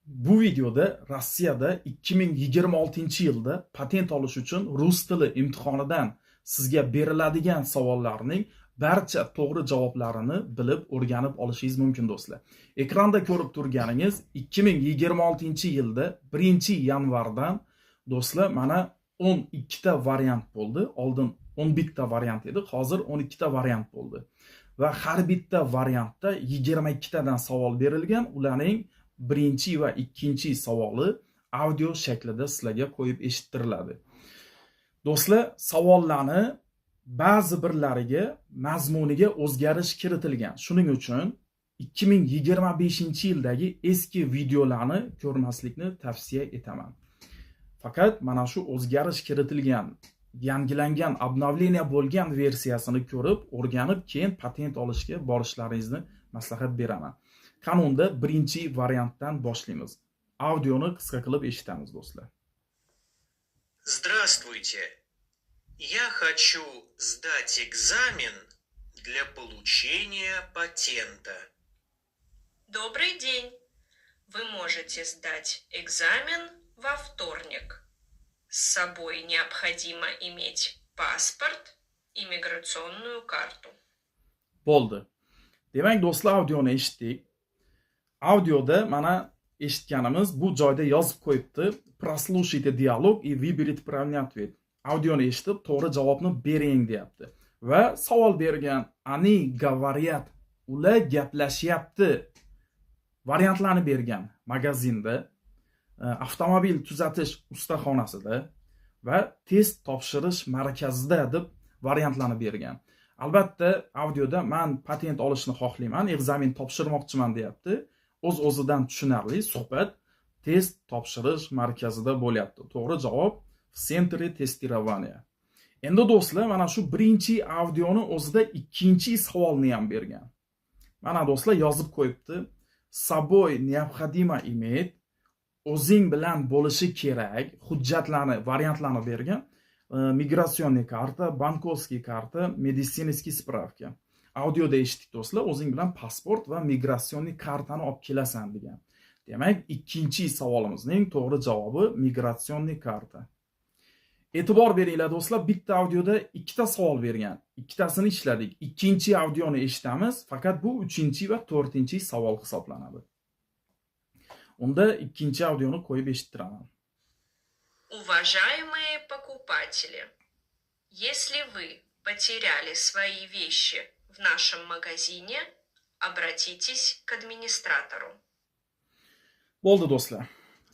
Bu videoda Rossiyada 2026-yilda patent olish uchun rus tili imtihonidan sizga beriladigan savollarning barcha to'g'ri javoblarini bilib, o'rganib olishingiz mumkin, do'stlar. Ekranda ko'rib turganingiz 2026-yilda 1-yanvardan, do'stlar, mana 12 ta variant bo'ldi. Oldin 11 ta variant edi, hozir 12 ta variant bo'ldi. Va har bitta variantda 22 tadan savol berilgan. Ularning birinchi va ikkinchi savoli audio shaklida sizlarga qo'yib eshittiriladi. Do'stlar, savollarni ba'zi birlariga mazmuniga o'zgarish kiritilgan. Shuning uchun 2025-yildagi eski videolarni ko'rmaslikni tavsiya etaman. Faqat mana shu o'zgarish kiritilgan, yangilangan, обновление bo'lgan versiyasini ko'rib, o'rganib, keyin patent olishga borishlaringizni maslahat beraman. Qani unda birinchi variantdan boshlaymiz. Audioni qisqa qilib eshitamiz, do'stlar. Здравствуйте. Я хочу сдать экзамен для получения патента. Добрый день! Вы можете сдать экзамен во вторник. С собой необходимо иметь паспорт и миграционную карту. Bo'ldi. Demak, do'stlar, audioni eshitdik. Audioda mana eshitganimiz bu joyda yozib qo'yibdi: "Прослушайте диалог и выберите правильный ответ". Audioni eshitib, to'g'ri javobni bering, deyapti. Va savol bergan: "Они говорят", ular gaplashyapti. Variantlarni bergan: magazinda, avtomobil tuzatish ustaxonasida va test topshirish markazida deb variantlarni bergan. Albatta, audioda man patent olishni xohlayman, экзамен topshirmoqchiman, deyapti. O'z o'zidan tushunarli, suhbat test topshirish markazida bo'lyapti. To'g'ri javob "в центре тестирования". Endi, do'stlar, mana shu birinchi audioni o'zida ikkinchi savolni ham bergan. Mana, do'stlar, yozib qo'yibdi: "С собой необходимо иметь", o'zing bilan bo'lishi kerak hujjatlarni, variantlarni bergan: миграционный карта, банковский карта, медицинский справка. Audioda eshitdik, do'stlar, o'zing bilan pasport va миграционный kartani olib kelasan, degan. Demak, ikkinchi savolimizning to'g'ri javobi миграционный карта. E'tibor beringlar, do'stlar, bitta audioda ikkita savol bergan, ikkitasini ishladik. Ikkinchi audioni eshitamiz, faqat bu uchinchi va to'rtinchi savol hisoblanadi. Unda ikkinchi audioni qo'yib eshittiraman. Уважаемые покупатели, если вы потеряли свои вещи в нашем магазине, обратитесь к администратору. Bo'ldi, do'stlar.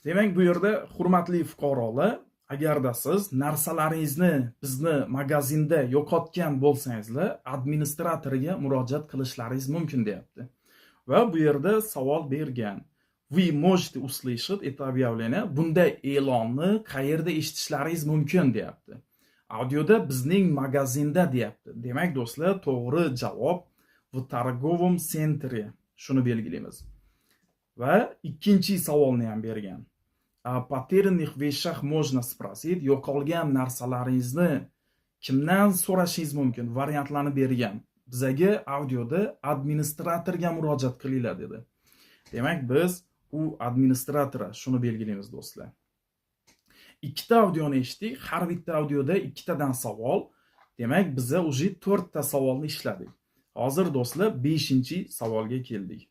Demak, bu yerda hurmatli fuqarolar, agarda siz narsalaringizni bizni magazinda yo'qotgan bo'lsangizlar, administratorga murojaat qilishlaringiz mumkin, deyapti. Va bu yerda savol bergan: "Вы можете услышать это объявление", bunday e'lonni qayerda eshitishlaringiz mumkin, deyapti. Audioda bizning magazinda, deyapti. Demak, do'stlar, to'g'ri javob "в торговом центре", shuni belgilaymiz. Va ikkinchi savolni ham bergan: "О потерянных вещах можно спросить", yo'qolgan narsalaringizni kimdan so'rashingiz mumkin? Variantlarni bergan bizaga audioda administratorga murojaat qilinglar, dedi. Demak, biz "у администратора", shuni belgilaymiz, do'stlar. Ikkita audioni eshitdik, har bitta audioda ikkitadan savol. Demak, biza уже to'rtta savolni ishladik. Hozir, do'stlar, beshinchi savolga keldik.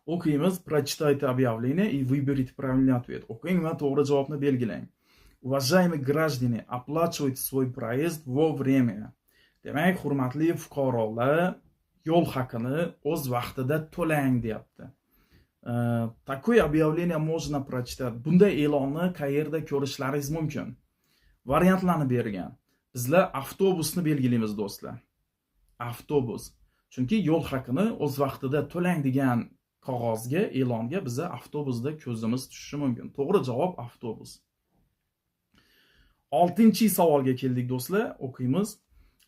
O'qiymiz: "Прочитайте объявление и выберите правильный ответ". O'qing va to'g'ri javobni belgilang. Уважаемые граждане, оплачивайте свой проезд вовремя. Demak, hurmatli fuqarolar, yo'l haqini o'z vaqtida to'lang, deyapti. Такое объявление можно прочитать, bunday e'lonni qayerda ko'rishlaringiz mumkin? Variantlarni bergan. Bizlar avtobusni belgilaymiz, do'stlar, avtobus, chunki yo'l haqini o'z vaqtida to'lang degan qog'ozga, e'longa biza avtobusda ko'zimiz tushishi mumkin. To'g'ri javob avtobus. Oltinchi savolga keldik, do'stlar, o'qiymiz.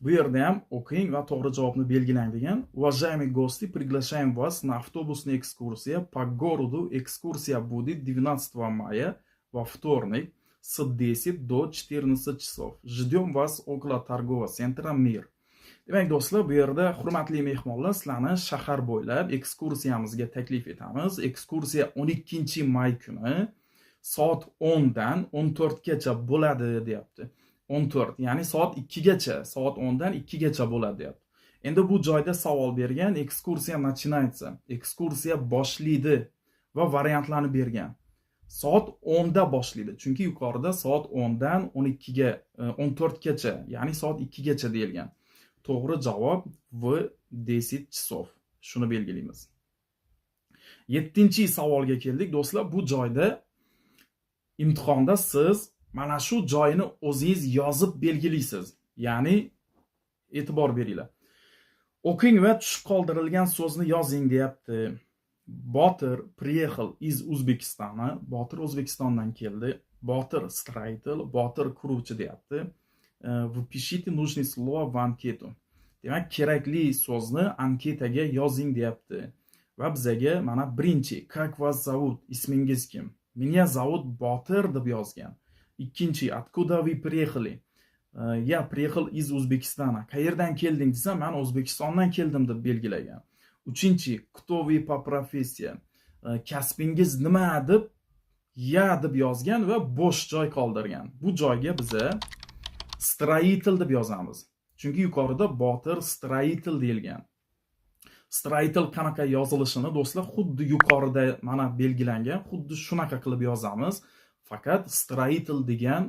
Bu yerda ham o'qing va to'g'ri javobni belgilang, degan. Уважаемые гости, приглашаем вас на автобусную экскурсию по городу. Экскурсия будет 12 мая во вторник с 10 до 14 часов. Ждем вас около торгового центра «Мир». Demak, do'stlar, bu yerda hurmatli mehmonlar, sizlarni shahar bo'ylab ekskursiyamizga taklif etamiz. Ekskursiya 12 may kuni soat 10 dan 14 gacha bo'ladi, deyapti. 14, ya'ni soat 2 gacha, soat 10 dan 2 gacha bo'ladi, deyapti. Endi bu joyda savol bergan: "Экскурсия начинается", ekskursiya boshlaydi va variantlarni bergan. Soat 10 da boshlaydi, chunki yuqorida soat 10 dan 12 ga, 14 gacha, ya'ni soat 2 gacha deyilgan. To'g'ri javob в 10 часов. Shuni belgilaymiz. Yettinchi savolga keldik, do'stlar. Bu joyda imtihonda siz mana shu joyini o'zingiz yozib belgilaysiz. Ya'ni e'tibor beringlar. O'qing va tushib qoldirilgan so'zni yozing, deyapti. Botir приехал из Узбекистана. Botir O'zbekistondan keldi. Botir строитель, Botir quruvchi, deyapti. Впишите нужные слова в анкету. Demak, kerakli so'zni anketaga yozing, deyapti. Va bizaga mana birinchi: "Как вас зовут?" Ismingiz kim? "Меня зовут Botir" deb yozgan. Ikkinchi: "Откуда вы приехали?" "Я приехал из Узбекистана". Qayerdan kelding desa, "Man O'zbekistondan keldim" deb belgilagan. Uchinchi: "Кто вы по профессии?" Kasbingiz nima deb, "Я" deb yozgan va bo'sh joy qoldirgan. Bu joyga biza "строитель" deb yozamiz, chunki yuqorida "Botir строитель" deyilgan. "Строитель" qanaqa yozilishini, do'stlar, xuddi yuqorida mana belgilangan, xuddi shunaqa qilib yozamiz. Faqat "строитель" degan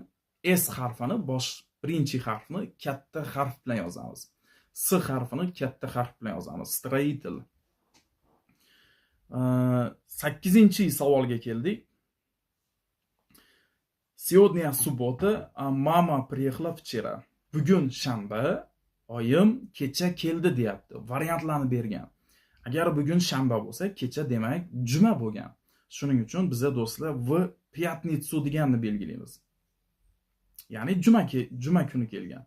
s harfini, bosh birinchi harfni katta harf bilan yozamiz, s harfini katta harf bilan yozamiz, "строитель". Sakkizinchi savolga keldik. Сегодня суббота, а мама приехала вчера. Bugun shanba, oyim kecha keldi, deyapti. Variantlarni bergan. Agar bugun shanba bo'lsa, kecha demak juma bo'lgan. Shuning uchun biza, do'stlar, "в пятницу" deganni belgilaymiz. Ya'ni juma kuni kelgan.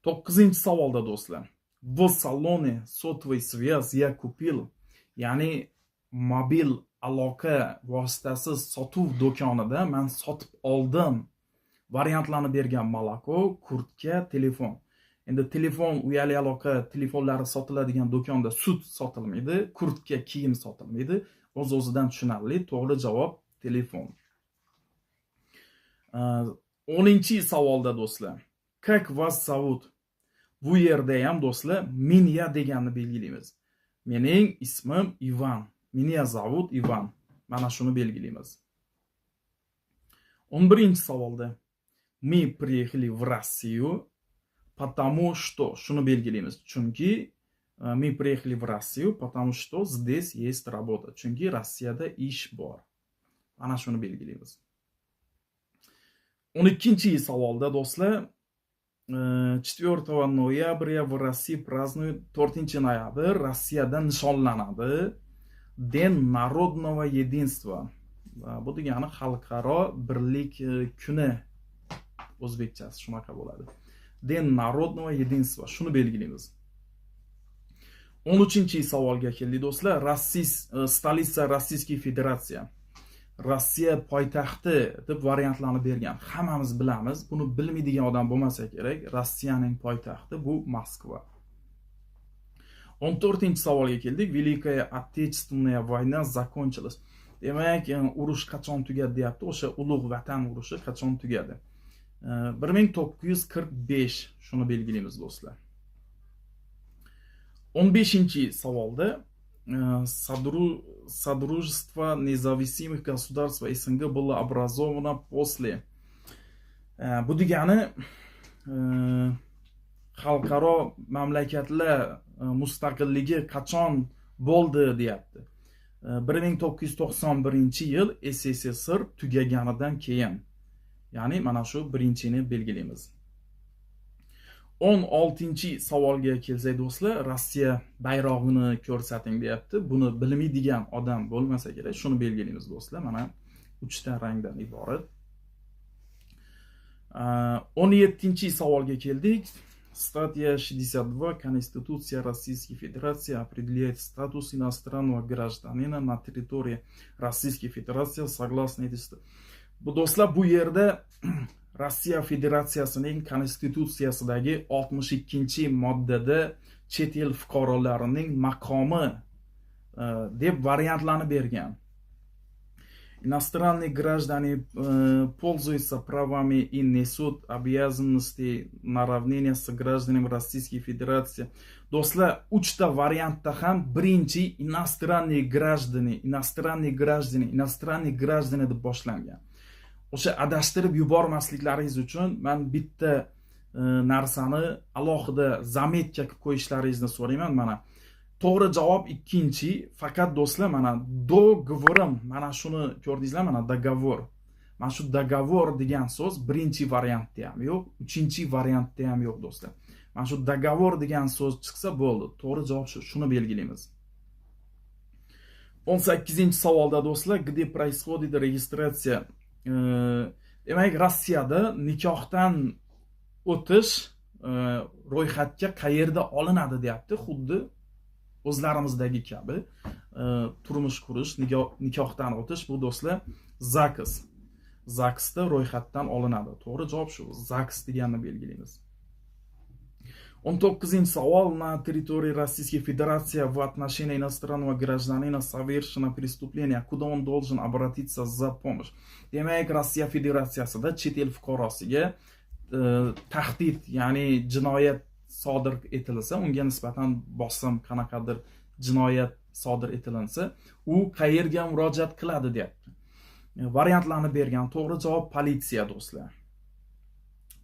9 savolda, do'stlar, в салоне сотовой связь я купил, ya'ni mobil aloqa vositasi sotuv do'konida man sotib oldim. Variantlarni bergan: молоко, kurtka, telefon. Endi telefon, uyali aloqa telefonlari sotiladigan do'konda sut sotilmaydi, kurtka, kiyim sotilmaydi. O'z o'zidan tushunarli, to'g'ri javob telefon. 10 savolda, do'stlar, "Как вас зовут?" Bu yerda ham, do'stlar, "меня" deganni belgilaymiz. Mening ismim Ivan. Меня зовут Ivan. Mana shuni belgilaymiz. 11 savolda мы приехали в Россию, потому что, shuni belgilaymiz. Chunki мы приехали в Россию, потому что здесь есть работа. Chunki Rossiyada ish bor. Mana shuni belgilaymiz. 12 savolda, do'stlar, 4 ноября в России празднуют, 4 noyabr Rossiyada nishonlanadi. День народного единства. Bu degani xalqaro birlik kuni, o'zbekchasi shunaqa bo'ladi. День народного единства. Shuni belgilaymiz. 13 savolga keldik, do'stlar. Столица Российской Федерации. Rossiya poytaxti deb variantlarni bergan. Hammamiz bilamiz, buni bilmaydigan odam bo'lmasa kerak. Rossiyaning poytaxti bu Moskva. 14 savolga keldik. Великая Отечественная война закончилась. Demak, urush qachon tugadi, deyapti. O'sha Ulug' Vatan urushi qachon tugadi? 1945, shuni belgilaymiz, do'stlar. 15 savolda Содружество независимых государств СНГ было образовано после. Bu degani xalqaro mamlakatlar mustaqilligi qachon bo'ldi, deyapti. 1991 yil SSSR tugaganidan keyin. Ya'ni mana shu birinchini belgilaymiz. 16 savolga kelsak, do'stlar, Rossiya bayrog'ini ko'rsating, deyapti. Buni bilmaydigan odam bo'lmasa kerak. Shuni belgilaymiz, do'stlar. Mana uchta rangdan iborat. 17 savolga keldik. Статья 62 Конституции Российской Федерации определяет статус иностранного гражданина на территории Российской Федерации согласно этой. Bu, do'stlar, bu yerda Rossiya Federatsiyasining Konstitutsiyasidagi 62-moddada chet el fuqarolarining maqomi deb variantlarni bergan. Иностранные граждане пользуются правами и несут обязанности наравне с гражданами Российской Федерации. Do'stlar, uchta variantda ham birinchi "иностранные граждане", "иностранные граждане", "иностранные граждане" deb boshlangan. O'sha adashtirib yubormasliklaringiz uchun man bitta narsani alohida заметка qilib qo'yishlaringizni so'rayman. Mana, to'g'ri javob ikkinchi. Faqat, do'stlar, mana "договором", mana shuni ko'rdingizlar, mana "договор", mana shu "договор" degan so'z birinchi variantda ham yo'q, uchinchi variantda ham yo'q, do'stlar. Mana shu "договор" degan so'z chiqsa bo'ldi, to'g'ri javob shu, shuni belgilaymiz. 18-savolda, do'stlar, где происходит регистрация? Demak, Rossiyada nikohdan o'tish ro'yxatga qayerda olinadi deyapti. Xuddi o'zlarimizdagi kabi turmush qurish, nikohdan o'tish bu, do'stlar, ЗАГС. ЗАГСda ro'yxatdan olinadi. To'g'ri javob shu, ЗАГС deganni belgilaymiz. 19-savol. На территории Российской Федерации в отношении иностранного гражданина совершено преступление. Куда он должен обратиться за помощь? Demak, Rossiya Federatsiyasida chet el fuqarosiga tahdid, ya'ni jinoyat sodir etilsa, unga nisbatan bosim, qanaqadir jinoyat sodir etilinsa, u qayerga murojaat qiladi deyapti. Variantlarni bergan. To'g'ri javob politsiya, do'stlar.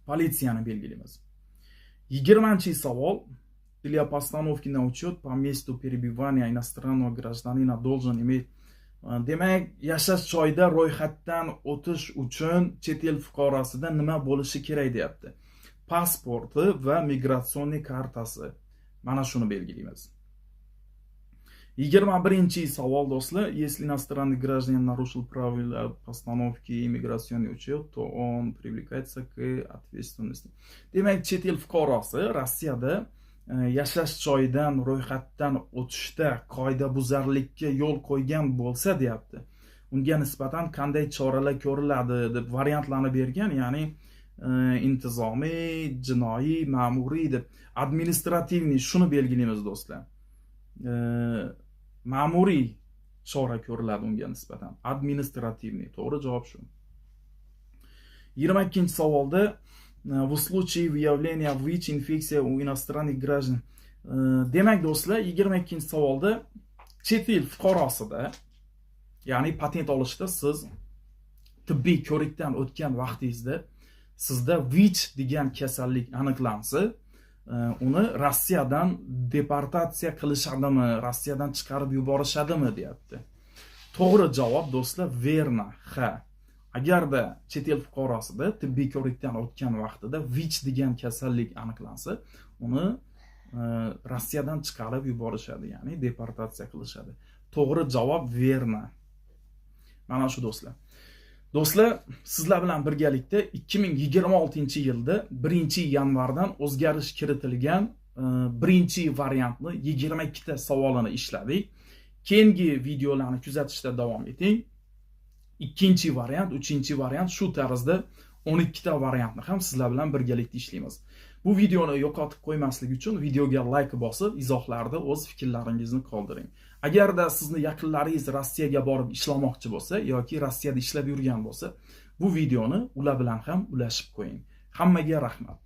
Politsiyani belgilaymiz. 20-savol. Для постановки на учет по месту пребывания иностранного гражданина должен иметь. Demak, yashash joyida ro'yxatdan o'tish uchun chet el fuqarosida nima bo'lishi kerak deyapti. Pasporti va миграционный kartasi. Mana shuni belgilaymiz. 21-savol, do'stlar. Если иностранный гражданин нарушил правила постановки миграционный учет, то он привлекается к ответственности. Demak, chet el fuqarosi Rossiyada yashash joyidan ro'yxatdan o'tishda qoidabuzarlikka yo'l qo'ygan bo'lsa deyapti. Unga nisbatan qanday choralar ko'riladi deb variantlarni bergan, ya'ni intizomiy, jinoiy, ma'muriy deb. Административный, shuni belgilaymiz, do'stlar. Ma'muriy chora ko'riladi unga nisbatan, административный, to'g'ri javob shu. 22-savolda, в случае выявления ВИЧ инфекция у иностранных граждан. Demak, do'stlar, 22-savolda chet el fuqarosida, ya'ni patent olishda siz tibbiy ko'rikdan o'tgan vaqtingizda sizda ВИЧ degan kasallik aniqlansa, uni Rossiyadan deportatsiya qilishadimi, Rossiyadan chiqarib yuborishadimi deyapti. To'g'ri javob, do'stlar, верно, ha. Agarda chet el fuqarosida tibbiy ko'rikdan o'tgan vaqtida ВИЧ degan kasallik aniqlansa, uni Rossiyadan chiqarib yuborishadi, ya'ni deportatsiya qilishadi. To'g'ri javob верно. Mana shu, do'stlar. Do'stlar, sizlar bilan birgalikda 2026-yilda 1-yanvardan o'zgarish kiritilgan birinchi variantni 22 ta savolini ishladik. Keyingi videolarni kuzatishda davom eting. Ikkinchi variant, uchinchi variant, shu tarzda 12 ta variantni ham sizlar bilan birgalikda ishlaymiz. Bu videoni yo'qotib qo'ymaslik uchun videoga layk bosib, izohlarda o'z fikrlaringizni qoldiring. Agarda sizni yaqinlaringiz Rossiyaga borib ishlamoqchi bo'lsa yoki Rossiyada ishlab yurgan bo'lsa, bu videoni ular bilan ham ulashib qo'ying. Hammaga rahmat.